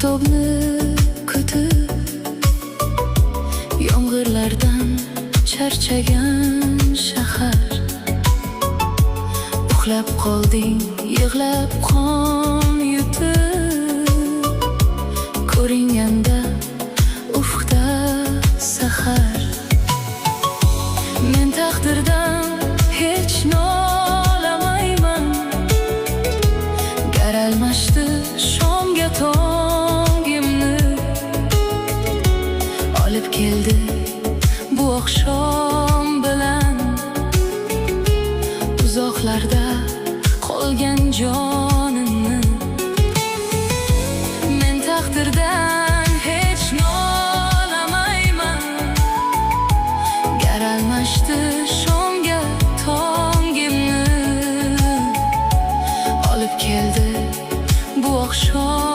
Oftobni kutib, yomg'irlardan charchagan shahar. Uxlab qolding yig'lab, qon yutib. Ko'ringanda ufqda sahar. Men taqdirdan hech nolamayman. Gar almashdi shomga tongimni, olib keldi bu oqshom bilan uzoqlarda qolgan jonimni. Men taqdirdan hech nolamayman. Gar almashdi shomga tongimni, olib keldi bu oqshom.